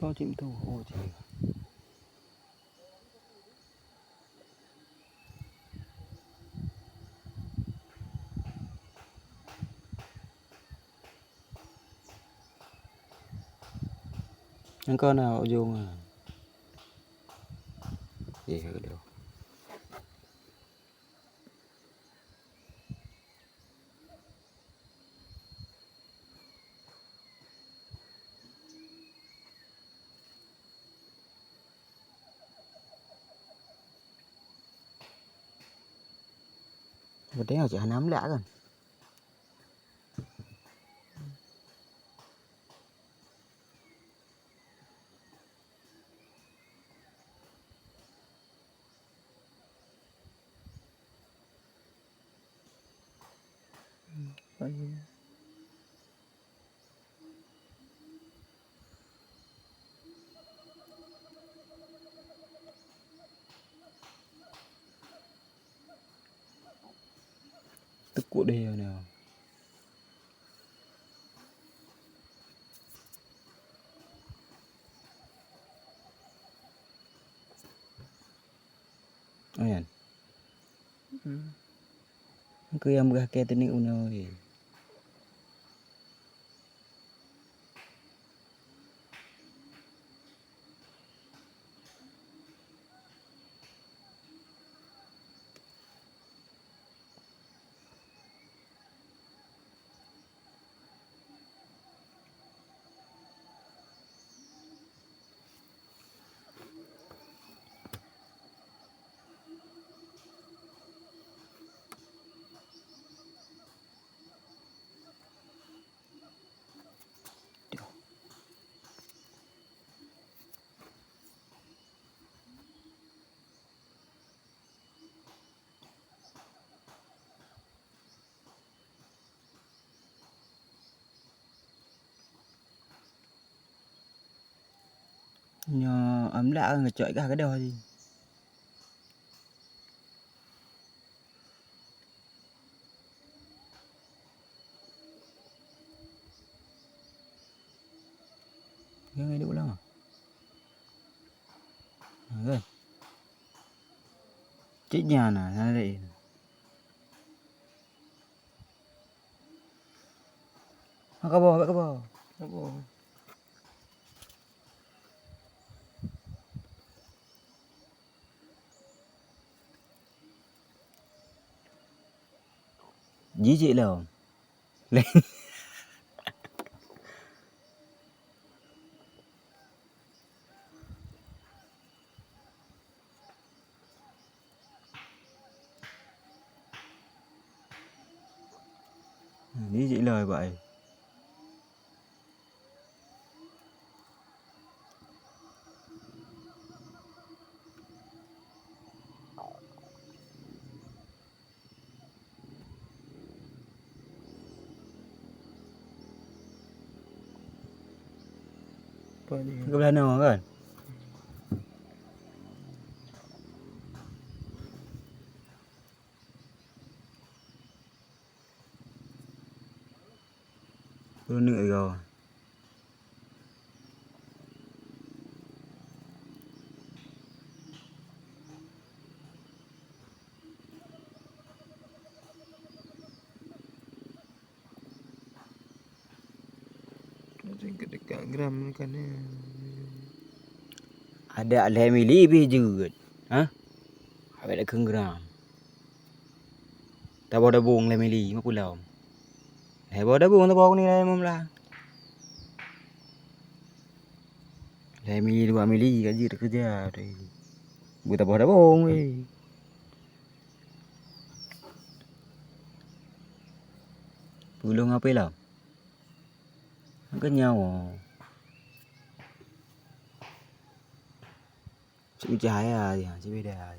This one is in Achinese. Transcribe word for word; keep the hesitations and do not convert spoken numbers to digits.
To cit meutuwö, oh, cit. Nyang ka na ujong, ah. Eh, aduh. Beutôi cit hana meulat kan? Teukuk deh nyoe. Ayan. Hmm. Keu nyang beugah keu teunik unoe. Nyoe amlak kan geucok i kah keudroe jih. Nyang iduek ulang. Ha, kan? Cit nyan na, na laén. Ha, ka boh, ka boh. Ka boh. Jijik lom. Jijik lom bak ai. Keubeulanoe kan? Peuneuk igoe. Gram kan, eh. Ada lhèe mili pih jeuet. Ha? Awet keu gram. Taboh dabong lhèe mili, ma kulom. Lhèe boh dabong taboh keunoe lhèe limong blah. Lhèe mili, dua mili ka jeuet keureuja. Beutaboh dabong weh. Peulông ape lom? Keunyawa. Cit cahya, cit beda.